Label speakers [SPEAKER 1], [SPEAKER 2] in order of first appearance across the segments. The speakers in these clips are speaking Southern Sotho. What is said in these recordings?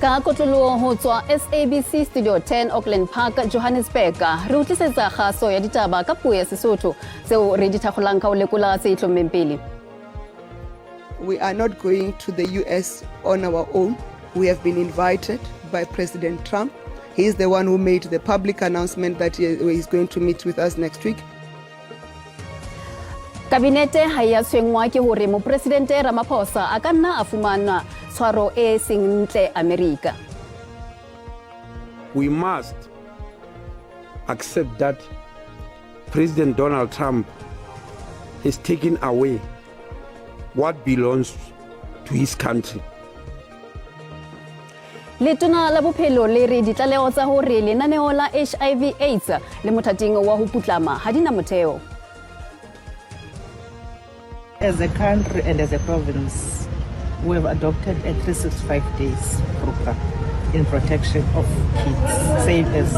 [SPEAKER 1] Ka kotloloho ho tswa SABC Studio 10 Auckland Park, Johannesburg, re o tlisetsa kgaso ya ditaba ka puo ya Sesotho tseo re di thakgolang ka ho lekola tse itlhommeng pele.
[SPEAKER 2] We are not going to the US on our own. We have been invited by President Trump. He is the one who made the public announcement that he is going to meet with us next week.
[SPEAKER 1] Kabinete ha e a tshwenngwa ke hore Mopresidente Ramaphosa a ka nna a fumana tshwaro e seng ntle Amerika.
[SPEAKER 3] We must accept that President Donald Trump has taken away what belongs to his country.
[SPEAKER 1] Letona la Bophelo le re ditlaleho tsa hore lenaneo la HIV AIDS le mothating wa ho putlama ha di na motheo.
[SPEAKER 4] As a country and as a province, we have adopted a 365 days program in protection of kids, same as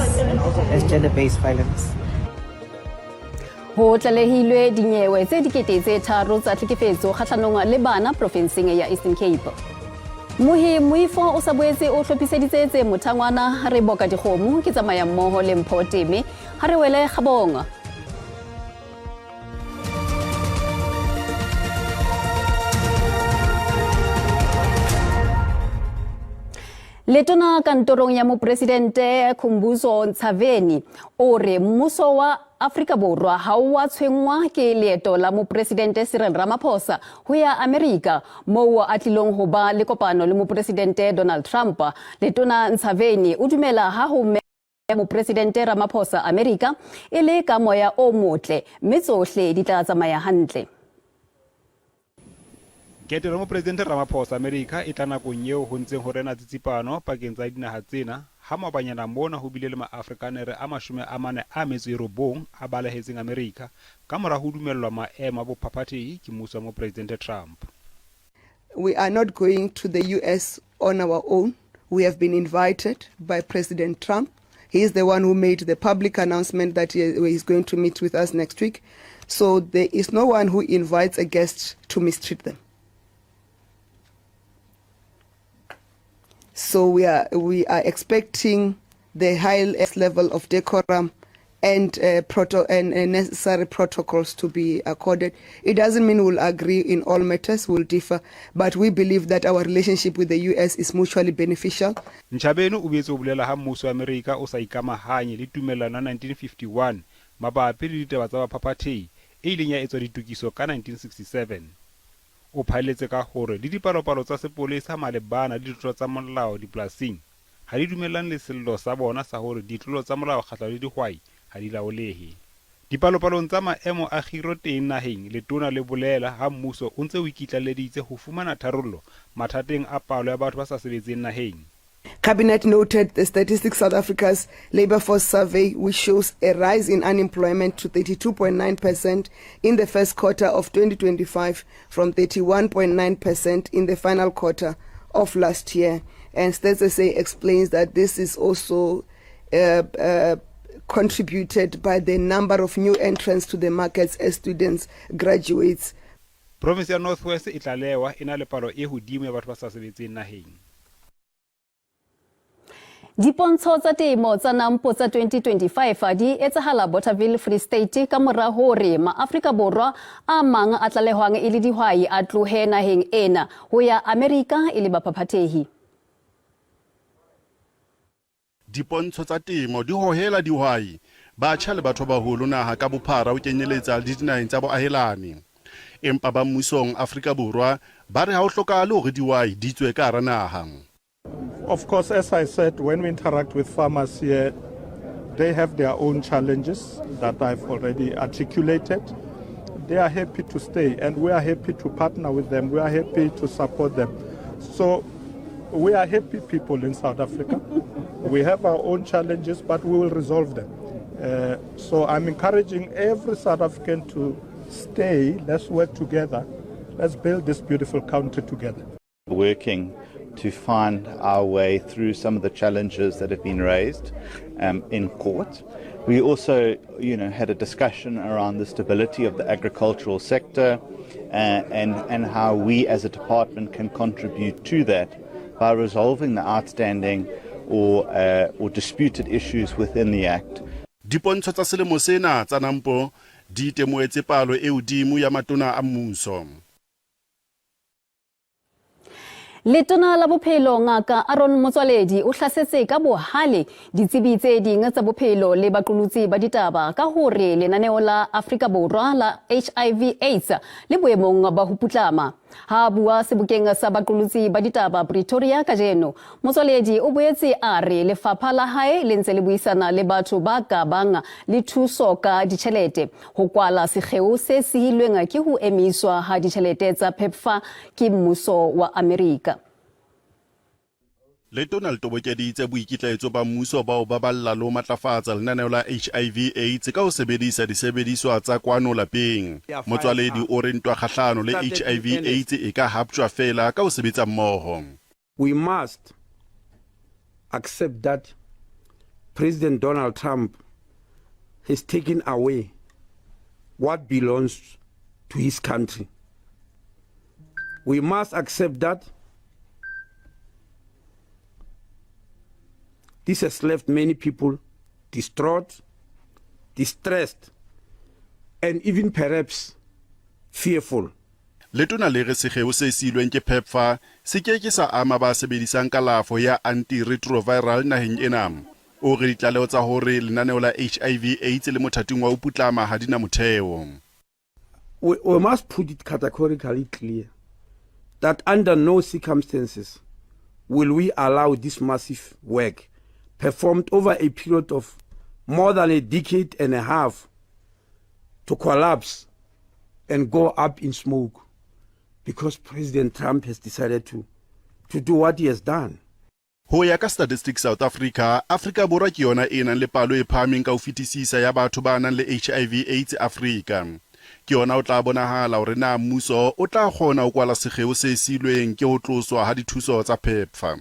[SPEAKER 4] gender-based violence.
[SPEAKER 1] Ho tlalehilwe dinyewe tse 3000 tsa tlhekefetso kgahlanong le bana profenseng ya Eastern Cape. Mohi Moifo o sa boetse o hlophiseditse tse mothangwana re boka dikgomo ke tsamaya mmoho le Mpho Teme ha re wele kgabong. Letona kantorong ya mopresidente Khumbudzo Ntshavheni o re mmuso wa Afrika Borwa ha o a tshwenngwa ke leeto la mopresidente Cyril Ramaphosa ho ya Amerika moo a tlilong ho ba le kopano le mopresidente Donald Trump. Letona Ntshavheni o dumela ha ho mopresidente Ramaphosa Amerika e le ka moya o motle mme tsohle di tla tsamaya hantle.
[SPEAKER 5] Ketelo ya Mopresidente Ramaphosa Amerika e tla nakong eo ho ntseng ho rena tsitsipano pakeng tsa dinaha tsena, ha maobanyana mona ho bile le Maafrikanere a 49 a balehetseng Amerika ka mora ho dumellwa maemo a bophaphathehi ke mmuso wa Mopresidente Trump.
[SPEAKER 2] We are not going to the US on our own. We have been invited by President Trump. He is the one who made the public announcement that he is going to meet with us next week. So there is no one who invites a guest to mistreat them. So we are expecting the highest level of decorum and necessary protocols to be accorded. It doesn't mean we'll agree in all matters, we'll differ, but we believe that our relationship with the US is mutually beneficial.
[SPEAKER 5] Ntshavheni o boetse o bolela ha mmuso wa Amerika o sa ikamahanye le tumellano ya 1951 mabapi le ditaba tsa baphaphathehi e ileng ya etswa ditokiso ka 1967. O phaelletse ka hore le dipalopalo tsa sepolesa malebana le ditlolo tsa molao dipolasing ha di dumellane le sello sa bona sa hore ditlolo tsa molao kgahlano le dihwai ha di laolehe. Dipalopalong tsa maemo a kgiro teng naheng, letona le bolela ha mmuso o ntse o ikitlalleditse ho fumana tharollo mathateng a palo ya batho ba sa sebetseng naheng.
[SPEAKER 2] Cabinet noted the Statistics South Africa's Labour Force Survey, which shows a rise in unemployment to 32.9% in the first quarter of 2025 from 31.9% in the final quarter of last year. And Stats SA explains that this is also contributed by the number of new entrants to the markets as students, graduates.
[SPEAKER 5] Province ya North West e tlalewa e na le palo e hodimo ya batho ba sa sebetseng naheng.
[SPEAKER 1] Dipontsho tsa temo tsa Nampo tsa 2025 di etsahala Bothaville Free State ka mora hore Maafrika Borwa a mang a tlalehwang e le dihwai a tlohe naheng ena ho ya Amerika e le baphaphathehi.
[SPEAKER 6] Dipontsho tsa temo di hohela dihwai, batjha le batho ba baholo naha ka bophara ho kenyeletsa le dinaheng tsa boahelani. Empa ba mmusong Afrika Borwa ba re ha ho hlokahale hore dihwai di tswe ka hara naha.
[SPEAKER 7] Of course, as I said, when we interact with farmers here, they have their own challenges that I've already articulated. They are happy to stay and we are happy to partner with them. We are happy to support them. So we are happy people in South Africa. We have our own challenges, but we will resolve them. So I'm encouraging every South African to stay. Let's work together. Let's build this beautiful country together.
[SPEAKER 8] Working to find our way through some of the challenges that have been raised in court. We also, had a discussion around the stability of the agricultural sector and how we as a department can contribute to that by resolving the outstanding or, uh, or disputed issues within the Act.
[SPEAKER 6] Dipontsho tsa selemo sena tsa Nampo di itemohetse palo e hodimo ya matona a mmuso.
[SPEAKER 1] Letona la Bophelo Ngaka Aaron Motsoaledi o hlasetse ka bohale ditsebi tse ding tsa bophelo le baqolotsi ba ditaba ka hore lenaneo la Afrika Borwa la HIV AIDS le boemong ba ho putlama. Ha a bua sebokeng sa baqolotsi ba ditaba Pretoria kajeno, Motsoaledi o boetse a re lefapha la hae le ntse le buisana le batho ba ka bang le thuso ka ditjhelete ho kwala sekgeo se sihilweng ke ho emiswa ha ditjhelete tsa PEPFAR ke mmuso wa Amerika.
[SPEAKER 6] Letona le tobokeditse boikitlaetso ba mmuso ba ho baballa le ho matlafatsa lenaneo la HIV Aids ka ho sebedisa disebediswa tsa kwano lapeng. Motswaledi o re ntwa kgahlano le HIV Aids e ka haptjwa feela ka ho sebetsa mmoho.
[SPEAKER 3] We must accept that President Donald Trump has taken away what belongs to his country. We must accept that this has left many people distraught, distressed, and even perhaps fearful.
[SPEAKER 6] Letona le re sekgeo se siilweng ke PEPFAR se ke ke sa ama ba sebedisang kalafo ya antiretroviral naheng ena. O re ditlaleho tsa hore lenaneo la HIV Aids le mothating wa ho putlama ha di na motheo.
[SPEAKER 3] We, we must put it categorically clear that under no circumstances will we allow this massive work performed over a period of more than a decade and a half to collapse and go up in smoke because President Trump has decided to, to do what he has done.
[SPEAKER 6] Ho ya ka Statistics South Africa, Afrika Borwa ke yona e nang le palo e phahameng ka ho fetisisa ya batho ba nang le HIV Aids Afrika. Ke yona ho tla bonahala hore na mmuso o tla kgona ho kwala sekgeo se siilweng ke ho tloswa ha dithuso tsa PEPFAR.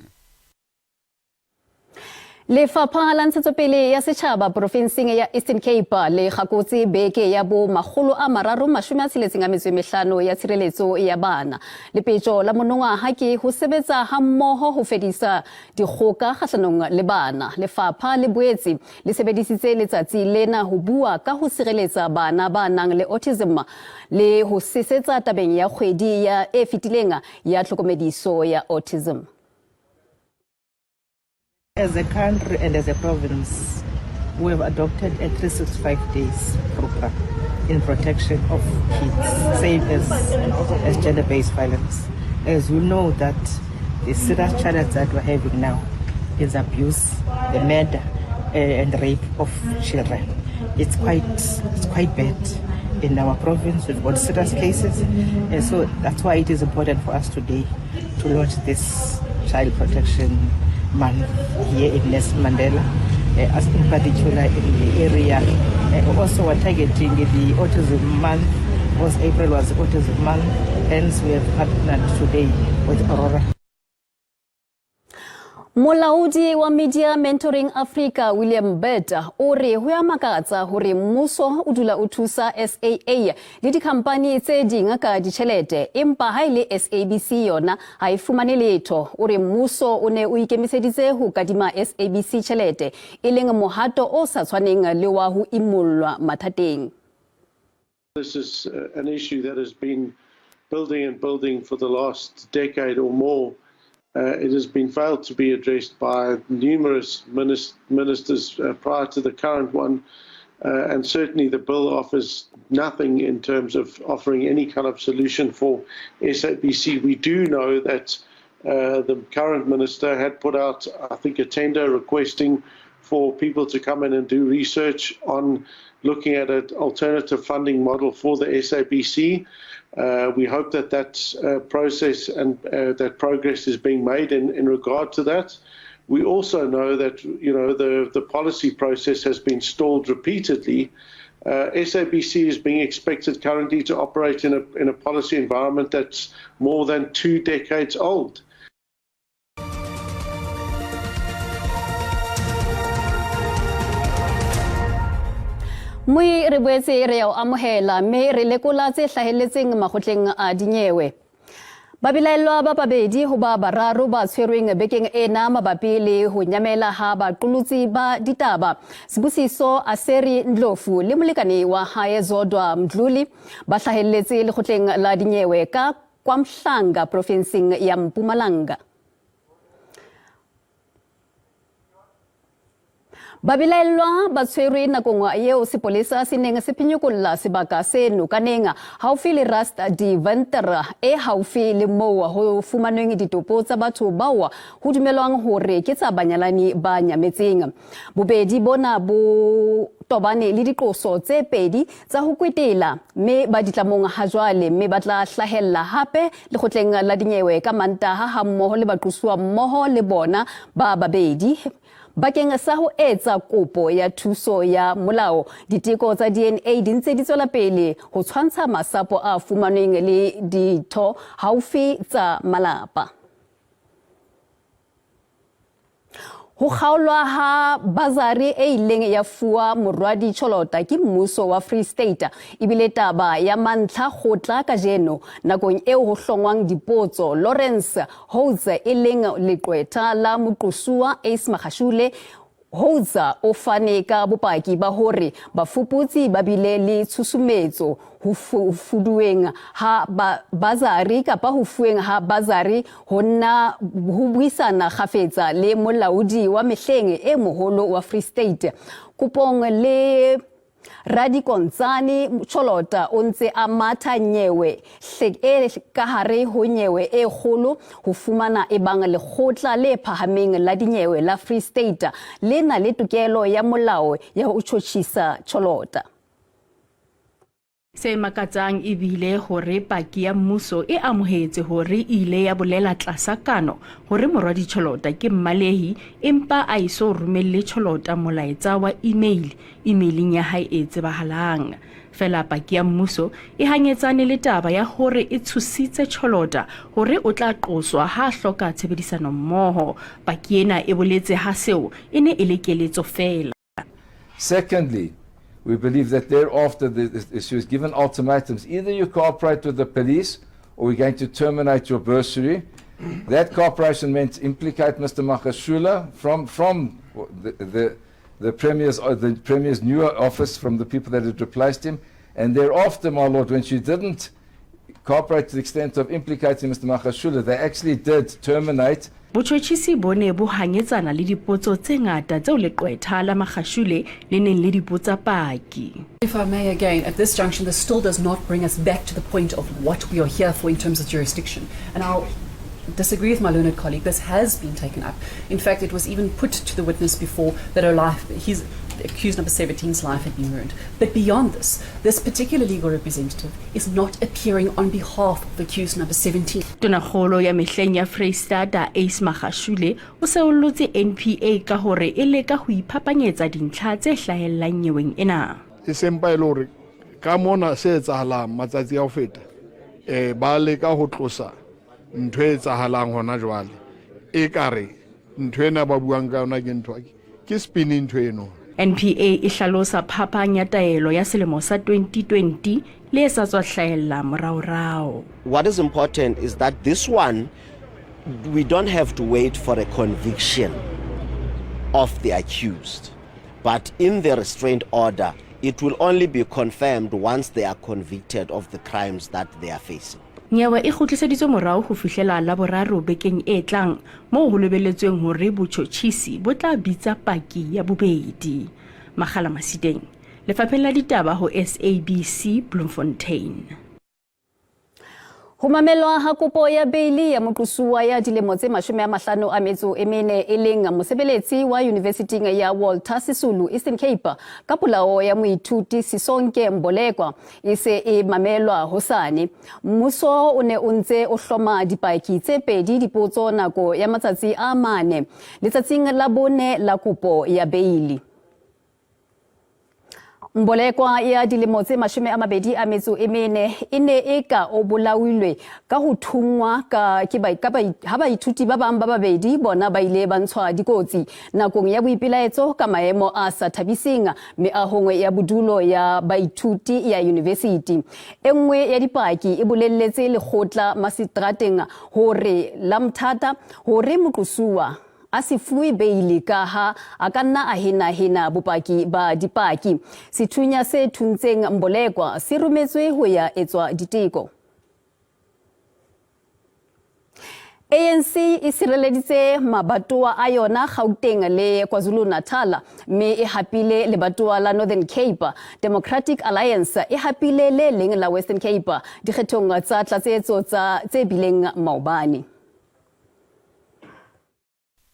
[SPEAKER 1] Lefapha la Ntshetsopele ya Setjhaba porofenseng ya Eastern Cape le gakotse beke ya bo 365 ya tshireletso ya bana. Lepetjo la monongwaha ke ho sebetsa hammoho ho fedisa dikgoka kgahlanong le bana. Lefapha le boetse le sebedisitse letsatsi lena ho bua ka ho sireletsa bana ba nang le autism le ho sesetsa tabeng ya kgwedi ya e fetileng ya tlhokomediso ya autism.
[SPEAKER 4] As a country and as a province, we have adopted a 365 days program in protection of kids, same as, as gender-based violence. As you know that the serious challenge that we're having now is abuse, the murder uh, and rape of children. It's quite, it's quite bad in our province. We've got serious cases. And so that's why it is important for us today to launch this Child Protection Month here in Nelson Mandela, uh, as in particular in the area. Uh, also, we're targeting the Autism Month, because April was Autism Month, hence we have partnered today with Aurora.
[SPEAKER 1] Molaodi wa Media Mentoring Africa William Bird o re ho ya makatsa hore mmuso o dula o thusa SAA le dikhampani tse ding ka ditjhelete empa ha e le SABC yona ha e fumane letho. O re mmuso o ne o ikemiseditse ho kadima SABC tjhelete e leng mohato o sa tshwaneng le wa ho imollwa mathateng.
[SPEAKER 9] This is uh, an issue that has been building and building for the last decade or more. Uh, it has been failed to be addressed by numerous ministers uh, prior to the current one. Uh, and certainly the bill offers nothing in terms of offering any kind of solution for SABC. We do know that uh, the current minister had put out, I think, a tender requesting for people to come in and do research on looking at an alternative funding model for the SABC. Uh, we hope that that uh, process and uh, that progress is being made in, in regard to that. We also know that you know the, the policy process has been stalled repeatedly. Uh, SABC is being expected currently to operate in a, in a policy environment that's more than two decades old.
[SPEAKER 1] Moi re boetse re ya o amohela mme re lekola tse hlahelletseng makgotleng a dinyewe. Babelaellwa ba babedi ho ba bararo ba tshwerweng bekeng ena mabapi le ho nyamela ha baqolotsi ba ditaba Sibusiso Aseri Ndlovu le molekane wa hae Zodwa Mdluli ba hlahelletse lekgotleng la dinyewe ka KwaMhlanga profinseng ya Mpumalanga. Babelaellwa ba tshwerwe nakong eo sepolesa se neng se phenyekolla sebaka se nokaneng haufi le Rust de Venter e haufi le moo ho fumanweng ditopo tsa batho bao ho dumelwang hore ke tsa banyalani ba nyametseng. Bobedi bona bo tobane le diqoso tse pedi tsa ho kwetela mme ba ditlamong ha jwale mme ba tla hlahella hape lekgotleng la dinyewe ka Mantaha hammoho le baqosuwa mmoho le bona ba babedi bakeng sa ho etsa kopo ya thuso ya molao. Diteko tsa DNA di ntse di tswela pele ho tshwantsha masapo a fumanweng le ditho haufi tsa malapa. Ho kgaolwa ha bazari e ileng ya fuwa Morwadi Cholota ke mmuso wa Free State ebile taba ya mantlha kgotla kajeno nakong eo ho hlongwang dipotso. Lawrence Holtz e leng leqwetha la moqosuwa Ace Magashule Holtz o fane ka bopaki ba hore bafuputsi ba bile le tshusumetso ho fuduweng ha bazari kapa ho fuweng ha bazari ho nna ho buisana kgafetsa le molaodi wa mehleng e moholo wa Free State. Kopong le Radikontsane Cholota o ntse a matha nyewe e ka hare ho nyewe e kgolo ho fumana ebang lekgotla le phahameng la dinyewe la Free State le na le tokelo ya molao ya ho tjhotjhisa Cholota.
[SPEAKER 10] Se makatsang e bile hore paki ya mmuso e amohetse hore e ile ya bolela tlasa kano hore Morwadi Cholota ke mmalehi empa a eso romelle Cholota molaetsa wa email emailing ya hae e tsebahalang. Feela paki ya mmuso e hanyetsane le taba ya hore e tshositse Cholota hore o tla qoswa ha a hloka tshebedisanommoho. Paki ena e boletse ha seo e ne e le keletso feela.
[SPEAKER 11] Secondly, we believe that thereafter she was given ultimatums. Either you cooperate with the police or we're going to terminate your bursary. That cooperation meant implicate Mr. Magashula from the Premier's new office, from the people that had replaced him. And thereafter, my lord, when she didn't cooperate to the extent of implicating Mr. Magashula, they actually did terminate.
[SPEAKER 10] Botjhotjhisi bo ne bo hanyetsana le dipotso tse ngata tseo leqwetha la Magashule le neng le di botsa paki.
[SPEAKER 12] If I may again, at this junction, this still does not bring us back to the point of what we are here for in terms of jurisdiction. And I'll disagree with my learned colleague. This has been taken up. In fact, it was even put to the witness before that her life, his accused number 17's life had been ruined. But beyond this, this particular legal representative is not appearing on behalf of accused number 17.
[SPEAKER 10] Tonakgolo ya mehleng ya Freistata Ace Magashule o seollotse NPA ka hore e leka ho iphapanyetsa dintlha tse hlahellang nyeweng ena.
[SPEAKER 13] E sempa e le hore ka mona se etsahalang matsatsi a ho feta ba leka ho tlosa ntho e etsahalang hona jwale e kare ntho ena ba buang ka yona ke ntho ke spinning ntho eno.
[SPEAKER 10] NPA e hlalosa phapang ya taelo ya selemo sa 2020 le e sa tswa hlahella moraorao.
[SPEAKER 14] What is important is that this one, we don't have to wait for a conviction of the accused, but in the restraint order, it will only be confirmed once they are convicted of the crimes that they are facing.
[SPEAKER 10] Nyewe e kgutliseditswe morao ho fihlela Laboraro bekeng e tlang, moo ho lebelletsweng hore botjhotjhisi bo tla bitsa paki ya bobedi. Makgala Masiteng, Lefapheng la Ditaba ho SABC Bloemfontein.
[SPEAKER 1] Ho mamelwa ha kopo ya beili ya moqosuwa ya dilemo tse 54 e leng mosebeletsi wa Yunivesithing ya Walter Sisulu Eastern Cape ka polao ya moithuti Sisonke Mbolekwa e se e mamelwa hosane. Mmuso o ne o ntse o hloma dipaki tse pedi dipotso nako ya matsatsi a mane letsatsing la bone la kopo ya beili. Mbolekwa ya dilemo tse 24 e ne e ka o bolailwe ka ho thunngwa ka ke ba, ka ba, ha baithuti ba bang ba babedi bona ba ile ba ntshwa dikotsi nakong ya boipelaetso ka maemo a sa thabiseng meahong ya bodulo ya baithuti ya yunivesithi. E nngwe ya dipaki e bolelletse lekgotla masetrateng hore la Mthata hore moqosuwa a se fuwe beili kaha a ka nna a henahena bopaki ba dipaki. Sethunya se thuntseng Mbolekwa se rometswe ho ya etswa diteko. ANC e sireleditse mabatowa a yona Gauteng le KwaZulu-Natal mme e hapile lebatowa la Northern Cape. Democratic Alliance e hapile le leng la Western Cape dikgethong tsa tlatsetso tsa tse bileng maobane.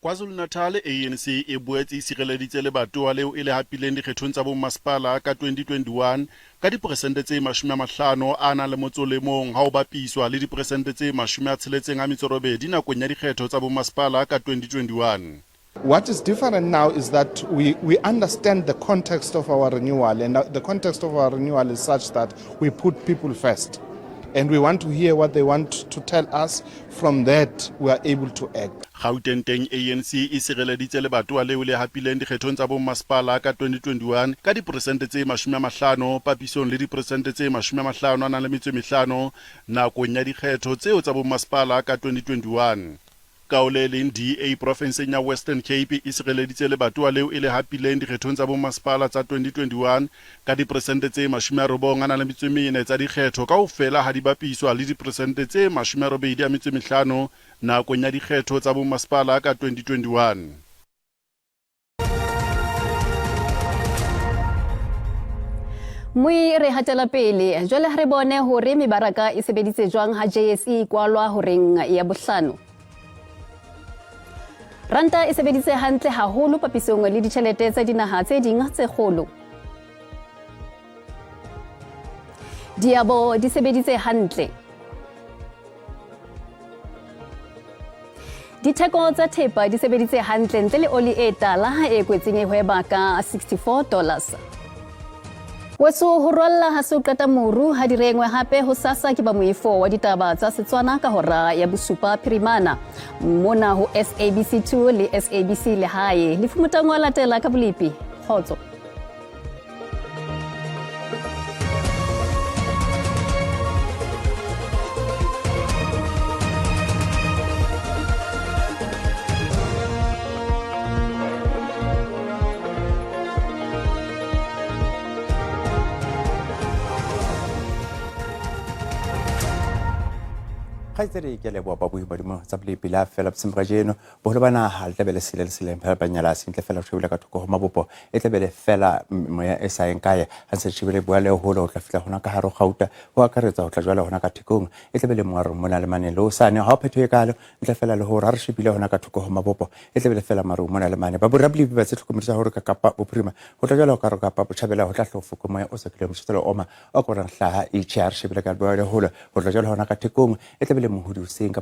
[SPEAKER 6] KwaZulu-Natal ANC e boetse e sireleditse lebatowa leo e le hapileng dikgethong tsa bommasepala ka 2021 ka diperesente tse 50 a nang le motso o le mong ha ho bapiswa le diperesente tse 68 nakong ya dikgetho tsa bommasepala ka 2021.
[SPEAKER 15] What is different now is that we, we understand the context of our renewal, and the context of our renewal is such that we put people first. And we want to hear what they want to tell us. From that, we are able to act.
[SPEAKER 6] Gauteng teng ANC e sireleditse lebatowa leo le hapileng dikgethong tsa bommasepala ka 2021 ka diperesente tse 50 papisong le diperesente tse 55 nakong ya dikgetho tseo tsa bommasepala ka 2021. Ka ho le leng, DA profenseng ya Western Cape e sireleditse lebatowa leo e le hapileng dikgethong tsa bommasepala tsa 2021 ka diperesente tse 94 tsa dikgetho kaofela ha di bapiswa le diperesente tse 85 nakong ya dikgetho tsa bommasepala ka 2021.
[SPEAKER 1] Moi re hatela pele jwale ha re bone hore mebaraka e sebeditse jwang ha JSE e kwalwa horeng ya bohlano. Ranta e sebeditse hantle haholo papisong le ditjhelete tsa dinaha tse ding tse kgolo. Diabo di sebeditse hantle. Ditheko tsa thepa di sebeditse hantle ntle le oli e tala e kwetseng e hweba ka 64 dollars. Weso ho rwalla ha se o qeta moru ha di rengwe hape ho sasa ke ba moifo wa ditaba tsa Setswana ka hora ya bosupa phirimana mona ho SABC 2 le SABC Lehae. Lefu Motango a latela ka bolepi. Kgotso.
[SPEAKER 16] Kgaitsedi, ke a leboa babui badimo tsa bolepi la fela bosigo kajeno. Boholo ba naha le tlabe le sele le seleng fela banyala sentle fela go shebile ka thoko go mabopo e tlabe le fela moya e sa yeng kae ga ntse shebile bua le holo ho tla fihla hona ka hare gauta ho akaretsa ho tla jwale hona ka thekong e tlabe le moaro mona le mane le o sane ha o phetho e kalo ntle fela le hore ha re shebile hona ka thoko ho mabopo e tlabe le fela maru mona le mane ba borabolibi ba tse tlhokomedisa hore ka Kapa Bophirima ho tla jwale ho ka re Kapa Botjhabela ho tla hlofoko moya o sa kileng motjheselo oma o korang hlaha e tjhe ha re shebile ka bua le holo ho tla jwale hona ka thekong e tlabe le mohodi hoseng ka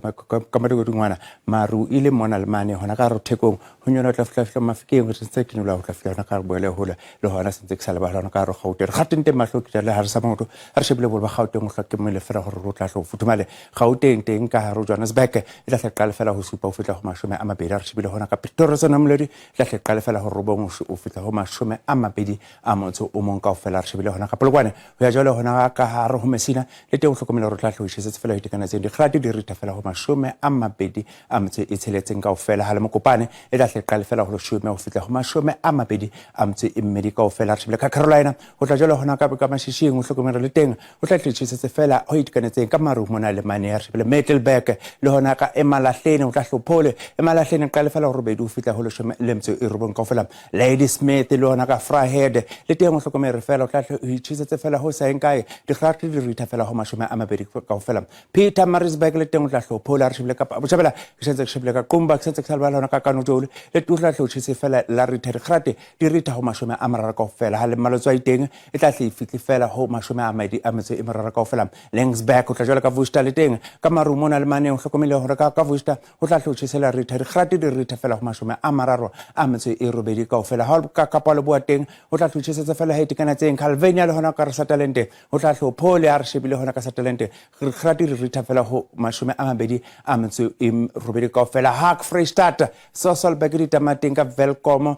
[SPEAKER 16] madokodingwana maru e le mona le mane hona ka thekong ho nyola ho tla fihla fihla mafikeng ho sentse ke nyola ho tla fihla hona ka boele hola le hona sentse ke sa lebala hona ka re Gauteng Gauteng teng mahlo ke le ha re sa motho ha re shebile bolo ba Gauteng ho hloke mmele fela gore ro tla tlo futhumale Gauteng teng ka hare Johannesburg e tla hle qale fela ho supa ho fihla ho 20 ha re shebile hona ka Pretoria tsona moledi e tla hle qale fela ho robong ho fihla ho 21 kaofela re shebile hona ka Polokwane ho ya jwale hona ka hare ho Messina le teng o hlokomela hore o tla hle o fela ho itekanetseng dikgate di ritha fela ho 26 kaofela ha le Mokopane e tla hle qale fela ho leshome ho fihla ho 22 kaofela re shebile ka Carolina ho tla jwale hona ka ka Mashishing o hlokomela le teng o tla hle tjhesetse fela ho itekanetseng ka maru mona le mane re shebile Middelburg le hona ka Emalahleni o tla hlophole Emalahleni qale fela ho robedi ho fihla ho 19 kaofela Ladysmith le hona ka Vryheid le teng o hlokomele fela o tla o itjhesetse fela ho sa yeng kae dikgate di ritha fela ho 20 kaofela Pietermaritzburg. Johannesburg le teng o tla hle o phola. Re shebile Kapa Botjhabela, ke sentse ke shebile ka Qumba, ke sentse ke sa lebala hona ka Kanotoli le o tla hle o tjhese fela la ritha dikgrate di ritha ho 30 kaofela. Ha le mmaletswai teng e tla hle e fihle fela ho 23 kaofela. Laingsburg o tla jwalo ka Worcester le teng ka maru mona le mane, o hlokomele hore ka ka Worcester o tla hle o tjhesela ritha dikgrate di ritha fela ho 38 kaofela. Ha ka Kapa Leboa teng o tla hle o tjhesetsa fela ha e tekanetseng. Calvania le hona ka re Satalente o tla hle o phole. Ha re shebile hona ka Satalente dikgrate di ritha fela ho 28 kaofela. Hak Freistata Sasolburg di tamateng ka Welkom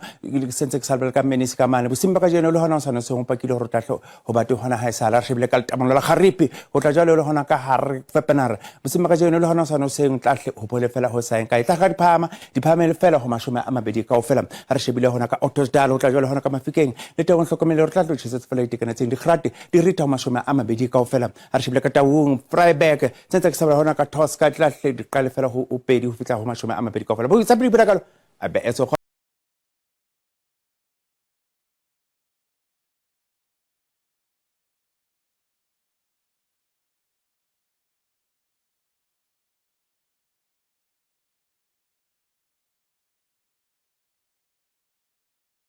[SPEAKER 16] sentse ke sa lebale ka Menisi ka mane bosiung ba kajeno le hona o sa seng o pakile hore o tla hle ho bate hona ha e sala. Re shebile ka letamolo la Garipi ho tla jwalo le hona ka hare Fepenare bosiung ba kajeno le hona o sa seng tla hle ho phole fela ho saeng kae tla ga diphahama diphahame fela ho 20 kaofela. Ha re shebile hona ka Ottosdal ho tla jwalo hona ka Mafikeng le teng o hlokomele hore tla tlo tjhesetsa fela itekanetseng dikgrate di ritha ho 20 kaofela. Ha re shebile ka Taung Freiburg sentse ke sabela hona ka Tosca tla hle di qale fela ho 2 ho fihla ho 20 kaofela. Bo tsa pele kalo a be etso.